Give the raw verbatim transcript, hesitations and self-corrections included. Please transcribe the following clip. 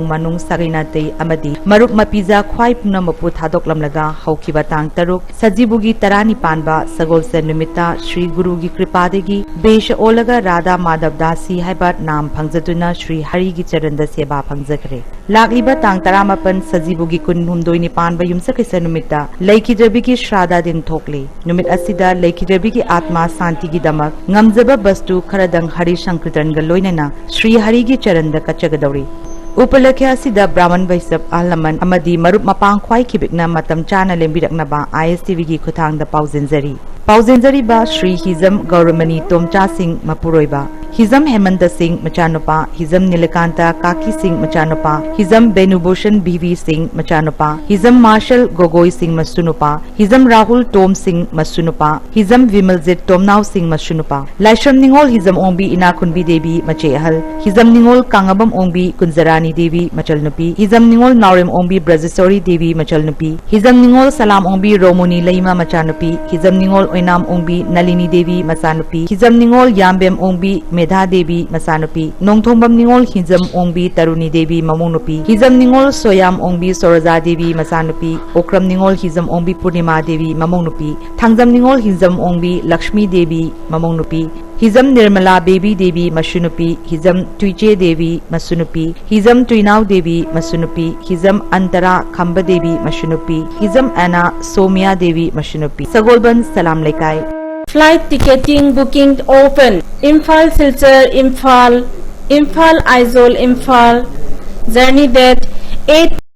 ꯃꯅꯨꯡ ꯁꯥꯒꯩ ꯅꯥꯇꯩ ꯑꯃꯗꯤ ꯃꯔꯨꯞ ꯃꯄꯤꯖꯥ ꯈ꯭ꯋꯥꯏ ꯄꯨꯝꯅꯃꯛꯄꯨ ꯊꯥꯗꯣꯛꯂꯝꯂꯒ ꯍꯧꯈꯤꯕ ꯇꯥꯡ ꯇꯔꯨꯛ ꯁꯖꯤꯕꯨꯒꯤ ꯇꯔꯥꯅꯤꯄꯥꯟꯕ ꯁꯒꯣꯜꯁꯦꯟ ꯅꯨꯃꯤꯠꯇ ꯁ꯭ꯔꯤ ꯒꯨꯔꯨꯒꯤ ꯀ꯭ꯔꯤꯄꯥꯗꯒꯤ ꯕꯦꯁ ꯑꯣꯜꯂꯒ ꯔꯥꯙꯥ ꯃꯥꯙꯕ ꯗꯥꯁꯤ ꯍꯥꯏꯕ ꯅꯥꯝ ꯐꯪꯖꯗꯨꯅ ꯁ꯭ꯔꯤ ꯍꯔꯤꯒꯤ ꯆꯔꯟꯗ ꯁꯦꯕꯥ ꯐꯪꯖꯈ꯭ꯔꯦ꯫ ꯂꯥꯛꯂꯤꯕ ꯇꯥꯡ ꯇꯔꯥꯃꯥꯄꯟ ꯁꯖꯤꯕꯨꯒꯤ ꯀꯨꯟꯍꯨꯝꯗꯣꯏꯅꯤ ꯄꯥꯟꯕ ꯌꯨꯝꯁꯀꯩꯁ ꯅꯨꯃꯤꯠꯇ ꯂꯩꯈꯤꯗ꯭ꯔꯕꯤꯒꯤ ꯁ꯭ꯔꯥꯗꯥ ꯗꯤꯟ ꯊꯣꯛꯂꯤ꯫ ꯅꯨꯃꯤꯠ ꯑꯁꯤꯗ ꯂꯩꯈꯤꯗ꯭ꯔꯕꯤꯒꯤ ꯑꯥꯠꯃꯥ ꯁꯥꯟꯇꯤꯒꯤꯗꯃꯛ ꯉꯝꯖꯕ ꯕꯁꯇꯨ ꯈꯔꯗꯪ ꯍꯔꯤ ꯁꯪꯀ꯭ꯔꯤꯇꯟꯒ ꯂꯣꯏꯅꯅ ꯁ꯭ꯔꯤ ꯍꯔꯤꯒꯤ ꯆꯔꯟꯗ ꯀꯠꯆꯒꯗꯧꯔꯤ꯫ ꯎꯄꯂꯛꯈ꯭ꯌ ꯑꯁꯤꯗ ꯕ꯭ꯔꯥꯍꯃꯟ ꯕꯩꯁꯕ, ꯑꯍꯜ ꯂꯃꯟ ꯑꯃꯗꯤ ꯃꯔꯨꯞ ꯃꯄꯥꯡ ꯈ꯭ꯋꯥꯏ ꯈꯤꯕꯤꯛꯅ ꯃꯇꯝ ꯆꯥꯅ ꯂꯦꯡꯕꯤꯔꯛꯅꯕ ꯑꯥꯏ ꯑꯦꯁ ꯇꯤ ꯚꯤꯒꯤ ꯈꯨꯠꯊꯥꯡꯗ ꯄꯥꯎꯖꯦꯟꯖꯔꯤ꯫ ꯄꯥꯎꯖꯦꯟꯖꯔꯤꯕ ꯁ꯭ꯔꯤ ꯍꯤꯖꯝ ꯒꯧꯔꯃꯅꯤ ꯇꯣꯝꯆꯥ ꯁꯤꯡ ꯃꯄꯨꯔꯣꯏꯕ, ꯍꯤꯖꯝ ꯍꯦꯃꯟꯇ ꯁꯤꯡ ꯃꯆꯥꯅꯨꯄꯥ, ꯍꯤꯖꯝ ꯅꯤꯂꯀꯥꯟꯇ ꯀꯥꯀꯤ ꯁꯤꯡ ꯃꯆꯥꯅꯨꯄꯥ, ꯍꯤꯖꯝ ꯕꯦꯅꯨꯚꯨꯁꯟ ꯕꯤ ꯚꯤ ꯁꯤꯡ ꯃꯆꯥꯅꯨꯄꯥ, ꯍꯤꯖꯝ ꯃꯥꯔꯁꯜ ꯒꯣꯒꯣꯏ ꯁꯤꯡ ꯃꯁꯨꯅꯨꯄꯥ, ꯍꯤꯖꯝ ꯔꯥꯍꯨꯜ ꯇꯣꯝ ꯁꯤꯡ ꯃꯁꯨꯅꯨꯄꯥ, ꯍꯤꯖꯝ ꯕꯤꯃꯜꯖꯤꯠ ꯇꯣꯝꯅꯥꯎ ꯁꯤꯡ ꯃꯁꯨꯅꯨꯄꯥ, ꯂꯥꯏꯁ꯭ꯔꯝ ꯅꯤꯉꯣꯜ ꯍꯤꯖꯝ ꯑꯣꯡꯕꯤ ꯏꯅꯥꯈꯨꯟꯕꯤ ꯗꯦꯕꯤ ꯃꯆꯦ ꯑꯍꯜ, ꯍꯤꯖꯝ ꯅꯤꯉꯣꯜ ꯀꯥꯡꯉꯕꯝ ꯑꯣꯡꯕꯤ ꯀꯨꯟꯖꯔꯥꯅꯤ ꯗꯦꯕꯤ ꯃꯆꯜꯅꯨꯄꯤ, ꯍꯤꯖꯝ ꯅꯤꯉꯣꯜ ꯅꯥꯎꯔꯦꯝ ꯑꯣꯡꯕꯤ ꯕ꯭ꯔꯖꯦꯁꯣꯔꯤ ꯗꯦꯕꯤ ꯃꯆꯜꯅꯨꯄꯤ, ꯍꯤꯖꯝ ꯅꯤꯉꯣꯜ ꯁꯂꯥꯝ ꯑꯣꯡꯕꯤ ꯔꯣꯃꯣꯅꯤ ꯂꯩꯃ ꯃꯆꯥꯅꯨꯄꯤ, ꯍꯤꯖꯝ ꯅꯤꯉꯣꯜ ꯑꯣꯏꯅꯥꯝ ꯑꯣꯡꯕꯤ ꯅꯂꯤꯅꯤ ꯗꯦꯕꯤ ꯃꯆꯥꯅꯨꯄꯤ, ꯍꯤꯖꯝ ꯅꯤꯉꯣꯜ ꯌꯥꯝꯕꯦꯝ ꯑꯣꯡꯕꯤ ꯃꯦꯙꯥ ꯗꯦꯕꯤ ꯃꯆꯥꯅꯨꯄꯤ, ꯅꯣꯡꯊꯣꯡꯕꯝ ꯅꯤꯉꯣꯜ ꯍꯤꯖꯝ ꯑꯣꯡꯕꯤ ꯇꯔꯨꯅꯤ ꯗꯦꯕꯤ ꯃꯃꯧꯅꯨꯄꯤ, ꯍꯤꯖꯝ ꯅꯤꯉꯣꯜ ꯁꯣꯌꯥꯝ ꯑꯣꯡꯕꯤ ꯁꯣꯔꯣꯖꯥ ꯗꯦꯕꯤ ꯃꯆꯥꯅꯨꯄꯤ, ꯑꯣꯀ꯭ꯔꯝ ꯅꯤꯉꯣꯜ ꯍꯤꯖꯝ ꯑꯣꯡꯕꯤ ꯄꯨꯔꯅꯤꯃꯥ ꯗꯦꯕꯤ ꯃꯃꯧꯅꯨꯄꯤ, ꯊꯥꯡꯖꯝ ꯅꯤꯉꯣꯜ ꯍꯤꯖꯝ ꯑꯣꯡꯕꯤ ꯂꯛꯁꯃꯤ ꯗꯦꯕꯤ ꯃꯃꯧꯅꯨꯄꯤ, ꯍꯤꯖꯝ ꯅꯤꯔꯃꯂꯥ ꯕꯦꯕꯤ ꯗꯦꯕꯤ ꯃꯁꯨꯅꯨꯄꯤ, ꯍꯤꯖꯝ ꯇꯨꯏꯆꯦ ꯗꯦꯕꯤ ꯃꯁꯨꯅꯨꯄꯤ, ꯍꯤꯖꯝ ꯇꯨꯏꯅꯥꯎ ꯗꯦꯕꯤ ꯃꯁꯨꯅꯨꯄꯤ, ꯍꯤꯖꯝ ꯑꯟꯇꯔꯥ ꯈꯝꯕ ꯗꯦꯕꯤ ꯃꯁꯨꯅꯨꯄꯤ, ꯍꯤꯖꯝ ꯑꯦꯅꯥ ꯁꯣꯃꯤꯌꯥ ꯗꯦꯕꯤ ꯃꯁꯨꯅꯨꯄꯤ꯫ ꯁꯒꯣꯜꯕꯟ ꯁꯂꯥꯝ ꯂꯩꯀꯥꯏ꯫ Flight ticketing booking open. Imphal Silchar Imphal, Imphal Aizawl Imphal. Journey date eight